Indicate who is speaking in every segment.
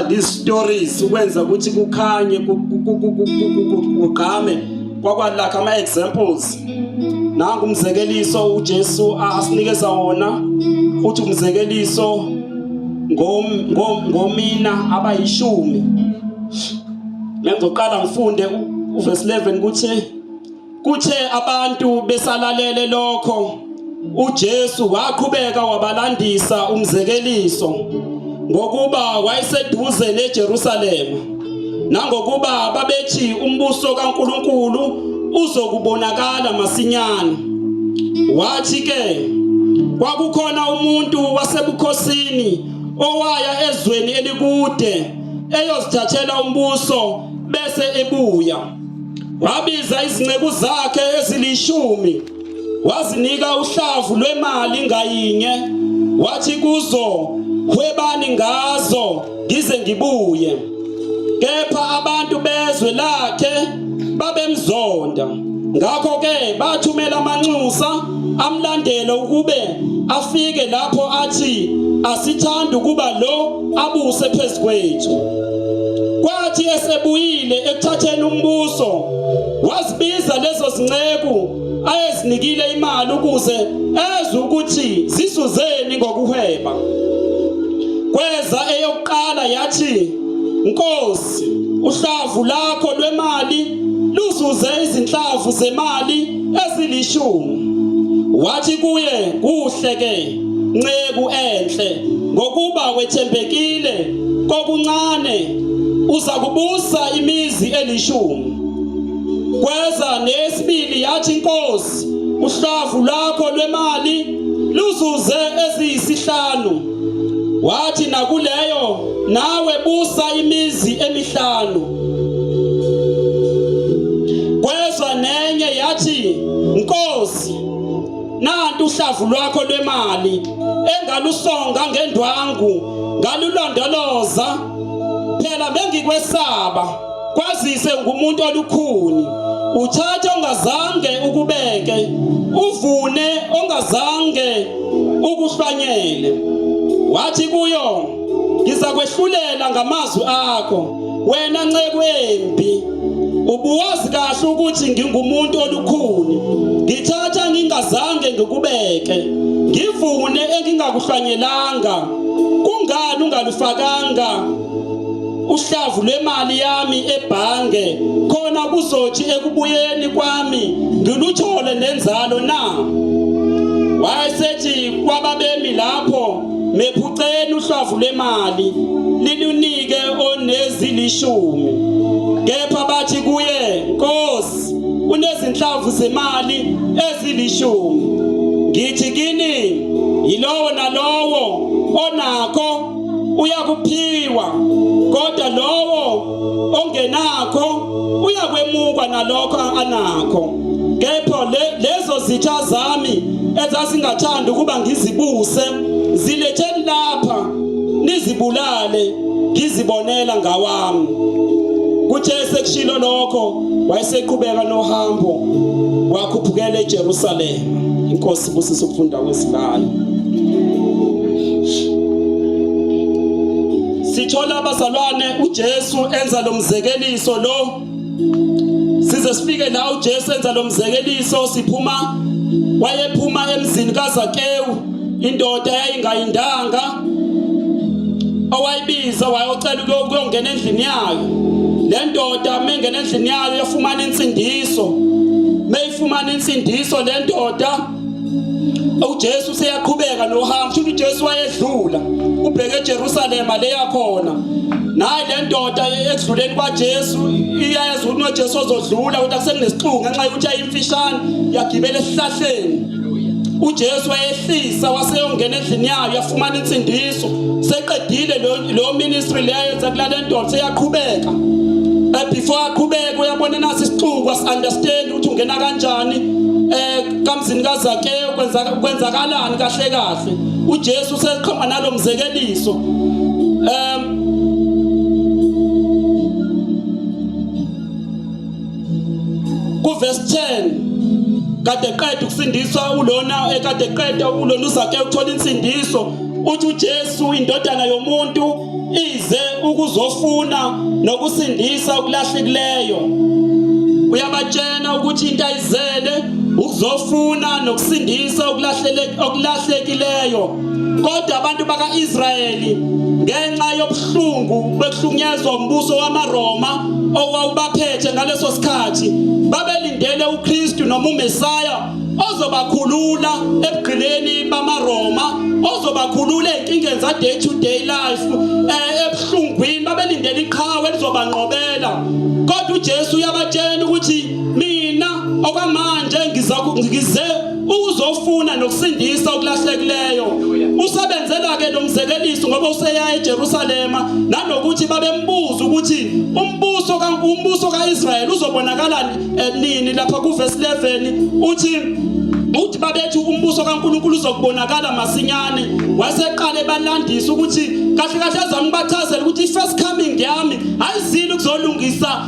Speaker 1: these stories ukwenza ukuthi kukhanye kugqame kwakwalakha ama examples. Nangu umzekeliso uJesu asinikeza wona, uthi umzekeliso ngomina abayishumi. Ngizoqala ngifunde uverse 11 kuthi kuthe abantu besalalele lokho, uJesu waqhubeka wabalandisa umzekeliso, ngokuba wayeseduze neJerusalema, nangokuba babethi umbuso kaNkuluNkulu uzokubonakala masinyane. Wathi ke, kwakukhona umuntu wasebukhosini owaya ezweni elikude eyozithathela umbuso bese ebuya. Wabiza izinceku zakhe ezilishumi, wazinika uhlavu lwemali ngayinye, wathi kuzo, hwebani ngazo ngize ngibuye. Kepha abantu bezwe lakhe babemzonda, ngakho ke bathumela amanxusa amlandele ukube afike lapho athi, asithandi ukuba lo abuse phezu kwethu. Kwathi esebuyile ekuthatheni umbuso, wazibiza lezo zinceku ayezinikile imali ukuze ezwe ukuthi zisuzeni ngokuhweba. Kweza eyokuqala yathi, Nkosi, uhlavu lakho lwemali luzuze izinhlavu zemali ezilishumi. Wathi kuye, kuhle ke, nceku enhle, ngokuba wethembekile kokuncane, uza kubusa imizi elishumi. Kweza nesibili yathi, Nkosi, uhlavu lwakho lwemali luzuze eziyisihlanu. Wathi nakuleyo, nawe busa imizi emihlanu. Kwezwa nenye yathi, Nkosi, nantu uhlavu lwakho lwemali engalusonga ngendwangu ngalulondoloza, phela bengikwesaba, kwazise ngumuntu olukhuni, uthathe ongazange ukubeke, uvune ongazange ukuhlwanyele. Wathi kuyo, ngizakwehlulela ngamazwi akho, wena nceku embi. Ubuwazi kahle ukuthi ngingumuntu olukhuni, ngithatha ngingazange ngikubeke, ngivune engingakuhlwanyelanga. Kungani ungalufakanga uhlavu lwemali yami ebhange, khona kuzothi ekubuyeni kwami ngiluthole nenzalo na? Wayesethi kwababemi lapho, mephuceni uhlavu lwemali, lilunike onezilishumi. Kepha bathi kuye, Nkosi, unezinhlavu zemali ezilishumi. Ngithi kini, yilowo nalowo onakho uyakuphiwa, kodwa lowo ongenakho uyakwemukwa nalokho anakho. Kepha lezo zitha zami ezazingathandi ukuba ngizibuse, ziletheni lapha nizibulale, ngizibonela ngawami. Kuthe sekushilo lokho, wayeseqhubeka nohambo, wakhuphukela eJerusalema. Inkosi ibusise ukufunda kwesilayo. Sithola abazalwane uJesu enza lo mzekeliso lo, size sifike la uJesu enza lo mzekeliso. Siphuma, wayephuma emzini kaZakewu, indoda yayingayindanga owayibiza wayocela ukuyongena endlini yayo. Le ndoda mengena endlini yayo yafumana insindiso. Meyifumana insindiso le ndoda, uJesu useyaqhubeka nohambo. Shuthi uJesu wayedlula ubheke eJerusalema leyakhona. Nayi le ndoda ekudluleni kwaJesu iyayeza ukuthi noJesu ozodlula, kodwa kusenesixuku ngenxa yokuthi ayimfishane, yagibela esihlahleni. uJesu wayehlisa waseyongena endlini yayo, yafumana insindiso. Seqedile lo ministry leyo yenza kulale ndoda, seyaqhubeka. Before aqhubeke, uyabona nasi isixuku as understand ukuthi ungena kanjani kamzini kaZakeyu, kwenzakalani kahle kahle. uJesu useqhama nalomzekeliso. Kuverse 10, kade qeda ukusindiswa ulona, ekade qeda ulona uZakeyu ukuthola insindiso, uthi uJesu, indodana yomuntu ize Ukuzofuna nokusindisa okulahlekileyo. Uyabatshena ukuthi into ayizele ukuzofuna nokusindisa okulahlekileyo. Kodwa abantu bakaIsrayeli ngenxa yobuhlungu bekuhlukunyezwa umbuso wamaRoma owawubaphethe ngaleso sikhathi babelindele uKristu noma uMesaya ozobakhulula ebugqileni bamaRoma, ozobakhulula ey'nkingeni za-day to day life, ebuhlungwini. Babelindele iqhawe elizobanqobela, kodwa uJesu uyabatshela ukuthi mina okwamanje ngize ukuzofuna nokusindisa okulahlekileyo. Usebenzela-ke lo mzekeliso ngoba useya eJerusalema, nanokuthi babembuza ukuthi umbuso ka-Israyeli uzobonakala nini. Lapha kuvesi 11 uthi babethi umbuso kaNkulunkulu uzokubonakala masinyane. Waseqale balandisa ukuthi kahle kahle azama ukubachazela ukuthi i-first coming yami ayizile ukuzolungisa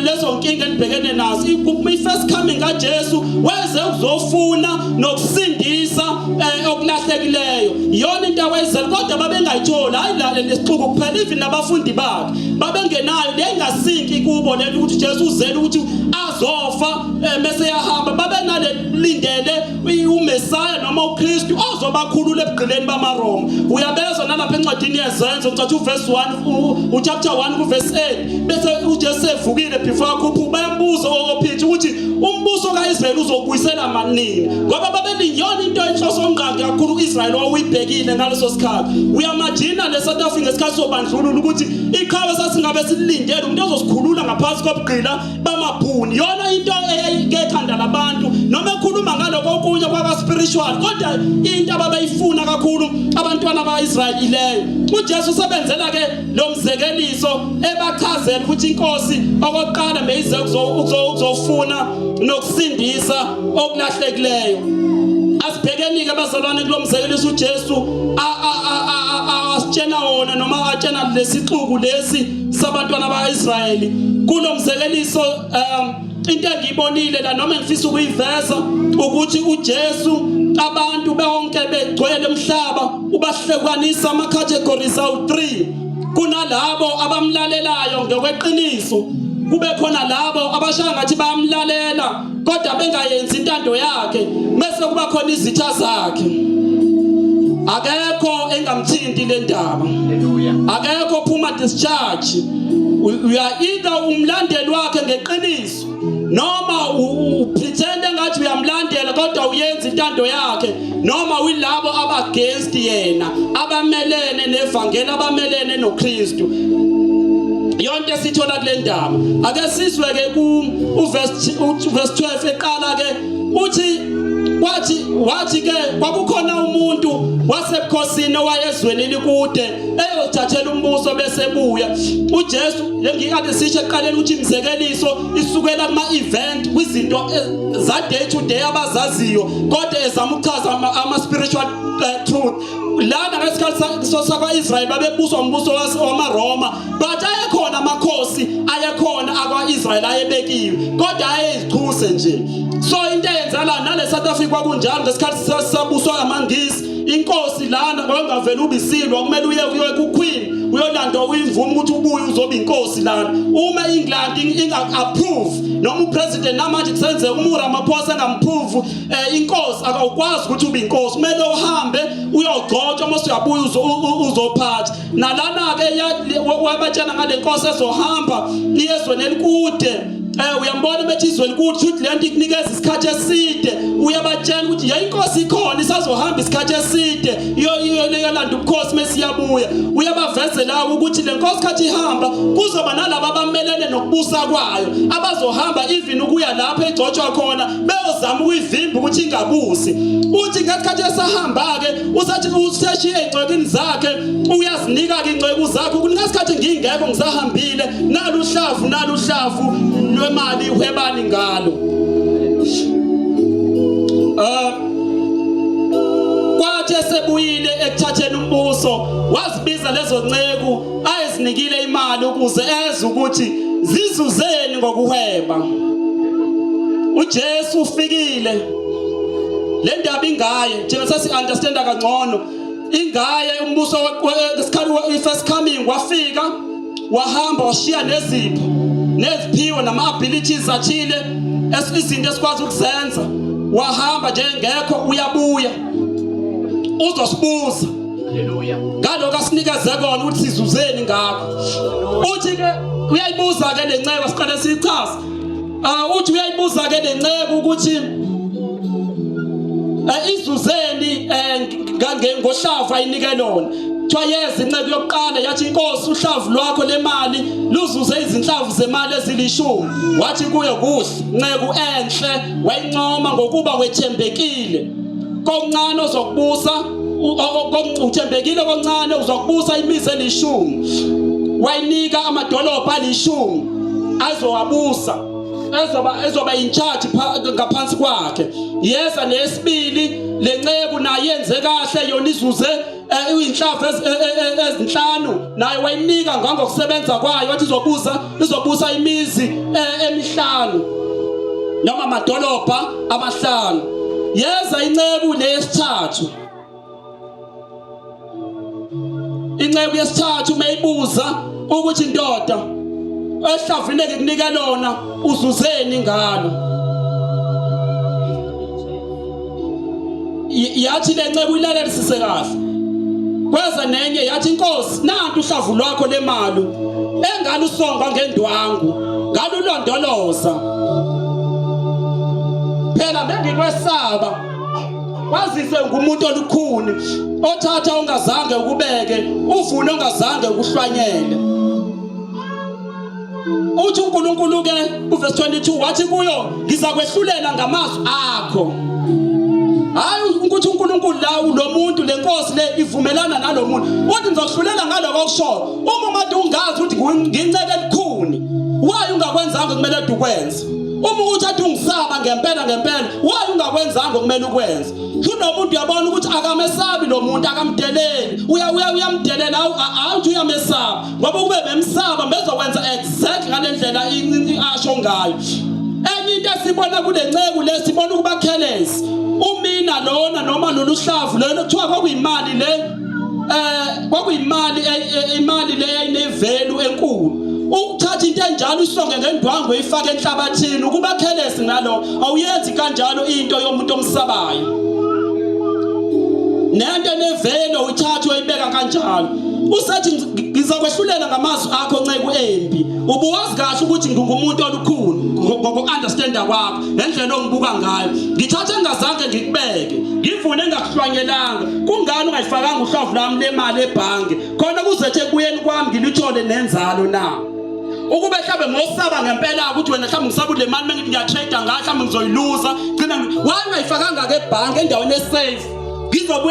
Speaker 1: lezo nkinga enibhekene nazo. I-first coming kaJesu weze ukuzofuna nokusindisa okulahlekileyo, iyona into awayizela, kodwa babengayitholi. Hayi la lesixuku kuphela, even nabafundi bakhe babengenayo leyingasinki kubo lento ukuthi uJesu uzele ukuthi azofa mese yahamba. Babenale lindele uMesaya noma uKristu ozobakhulula ebugqileni bamaRoma. Uyabezwa nalapha encwadini yeZenzo, ngicatha uverse 1, uchapter 1 kuverse 8, bese uJesu evukile before akhuphuka, bayambuza oPeter ukuthi umbuso kaIsrael uzobuyisela manini, ngoba babeliyona into enhloso ngqangi kakhulu uIsrael owuyibhekile ngaleso sikhathi. Uyamajina le South Africa ngesikhathi sobandlululo ukuthi iqhawe sasingabe silindele umuntu ozosikhulula ngaphansi kobugqila bamabhuni, yona into ekhanda labantu noma ekhuluma ngaloko okunye kwaka spiritual, kodwa into ababeyifuna kakhulu abantwana baIsrael ileyo. uJesu usebenzela ke lo mzekeliso ebachazela ukuthi inkosi okokuqala meyize ukuzofuna nokusindisa okulahlekileyo. Asibhekeni ke bazalwane kulo mzekeliso uJesu asitshena wona noma atshena lesixuku lesi sabantwana baIsrayeli. Kulo mzekeliso into engiyibonile la noma engifisa ukuyiveza ukuthi uJesu abantu bonke begcwele umhlaba ubahlukanisa ama categories awu3. Kunalabo abamlalelayo ngokweqiniso, kube khona labo abashaya ngathi bayamlalela kodwa bengayenzi intando yakhe, bese kuba khona izitha zakhe. Akekho engamthinti le ndaba, akekho phuma discharge. You are either umlandeli wakhe ngeqiniso noma upretend engathi uyamlandela kodwa uyenza intando yakhe, noma uyilabo aba-against yena, abamelene nevangeli, abamelene noKristu. Yonke esithola kule ndaba, ake sizwe ke ku uverse 12 eqala ke uthi kwathi wathi ke kwakukhona umuntu wasebukhosini owayezweni likude eyothathela umbuso bese buya. uJesu lengikade sisho ekuqaleni ukuthi imizekeliso isukela kuma event, kwizinto za day to day abazaziyo, kodwa ezama ukuchaza ama spiritual truth. Lana ngesikhathi sakwa-Israyeli babebuswa umbuso wamaRoma, but ayekhona amakhosi, ayekhona akwa-Israyeli ayebekiwe, kodwa ayeyichuse nje. So into eyenzala nale South Africa kwakunjalo ngesikhathi sabuswa amaNgisi. Inkosi lana kwangavela ubisilwa, kumele uye kuyo kuQueen uyolanda uyimvume ukuthi ubuye uzoba inkosi lana. Uma England inga approve noma upresident, namanje kusenzeka uma uRamaphosa engamprove inkosi, akawukwazi ukuthi ube inkosi, kumele uhambe uyogcotshwa, mase uyabuya uzophatha. Nalana ke wabatshela ngale nkosi ezohamba iyezweni elikude. Uyambona bethi izwe likude, futhi lento ikunikeza isikhathi eside. Uyabatshela ukuthi ya inkosi ikhona isazohamba isikhathi eside iyolanda ubukhosi mesiyabuya. Uyabavezela ukuthi le nkosi khathi ihamba kuzoba nalabo abamelene nokubusa kwayo abazohamba even ukuya lapho egcotshwa khona beyozama ukuyivimba ukuthi ingabusi. Uthi ngesikhathi esahamba ke usathi useshiye ey'ncekwini zakhe, uyazinika ke inceku zakhe ukuthi ngesikhathi ngingekho ngisahambile, nalu uhlavu, nalu uhlavu lwemali, uhwebani ngalo. Kwathi esebuyile ekuthatheni umbuso, wazibiza lezo nceku ayezinikile imali ukuze eze ukuthi zizuzeni ngokuhweba. uJesu ufikile, le ndaba ingaye, thina sesi understanda kangcono. Ingaye umbuso isikhathi first coming wafika wahamba washiya nezipho neziphiwo nama-abilities athile izinto esikwazi ukuzenza wahamba nje ngekho uyabuya uzosibuza
Speaker 2: Haleluya.
Speaker 1: Ngalokho asinikeze kona ukuthi sizuzeni ngakho. Uthi ke uyayibuza ke lenceku siqale siyichaze. Ah uthi uyayibuza ke lenceku ukuthi izuzeni ngohlavu ayinike lona. Kuthiwa yeza inceku yokuqala yathi inkosi uhlavu lwakho lemali luzuze izinhlavu zemali ezilishumi. Wathi kuyo kuhle nceku enhle wayincoma ngokuba wethembekile. Kokuncane ozokubusa uthembekile koncane uzokubusa imizi elishumi wayinika amadolobha alishumi azowabusa ezoba ezoba in charge ngaphansi kwakhe yeza nesibili lenceku naye yenze kahle yona izuze uyinhlavu ezinhlanu naye wayinika ngangokusebenza kwayo wathi izobusa izobusa imizi emihlanu noma amadolobha amahlanu yeza inceku leyesithathu inceku yesithathu mayibuza ukuthi indoda ehlavini ngikunika lona uzuzeni ngalo Yathi le nceku ilalelisise kahle kweza nenye yathi inkosi nantu uhlavu lwakho lemali engalusonga ngendwangu ngalulondoloza phela bengikwesaba wazise ngumuntu olukhuni othatha ongazange ukubeke uvune ongazange ukuhlwanyele uthi uNkulunkulu ke uverse 22 wathi kuyo ngizakwehlulela ngamazwi akho hayi ukuthi uNkulunkulu la lo muntu lenkosi le ivumelana nalomuntu uthi ngizokuhlulela ngaloko okushoyo uma umuntu ungazi ukuthi nginceke elikhuni why ungakwenzanga kumele ukwenze uma ukuthi athi ungisaba ngempela ngempela why ungakwenzanga okumele ukwenze Kunomuntu uyabona ukuthi akamesabi lo muntu akamdeleli uya uya uyamdelela awuthi uyamesaba ngoba ukube bemsaba bezokwenza exact ngalendlela asho ngayo enye into esibona kule nceku le sibona ukuba careless umina lona noma lolu hlavu lelo kuthiwa kwakuyimali le kwakuyimali imali le yayinevelu enkulu ukuthatha into enjalo isonge ngendwangu uyifake enhlabathini ukuba careless ngalo awuyenzi kanjalo into yomuntu omsabayo nento enevelo uyithatha uyibeka kanjalo usethi ngizokwehlulela ngamazwi akho nceku embi ubuwazi kahle ukuthi ngingumuntu olukhuni ngoku-understanda kwakho ngendlela ongibuka ngayo ngithathe engingazange ngikubeke ngivune engakuhlwanyelanga kungani ungayifakanga uhlovu lami lemali ebhange khona kuzethe ekubuyeni kwami ngilithole nenzalo na ukube mhlawumbe ngosaba ngempela ukuthi wena mhlawumbe ngisaba le mali mengithi ngiyatrade ngayo mhlawumbe ngizoyiluza gcina why ungayifakanga ke ebhange endaweni esafe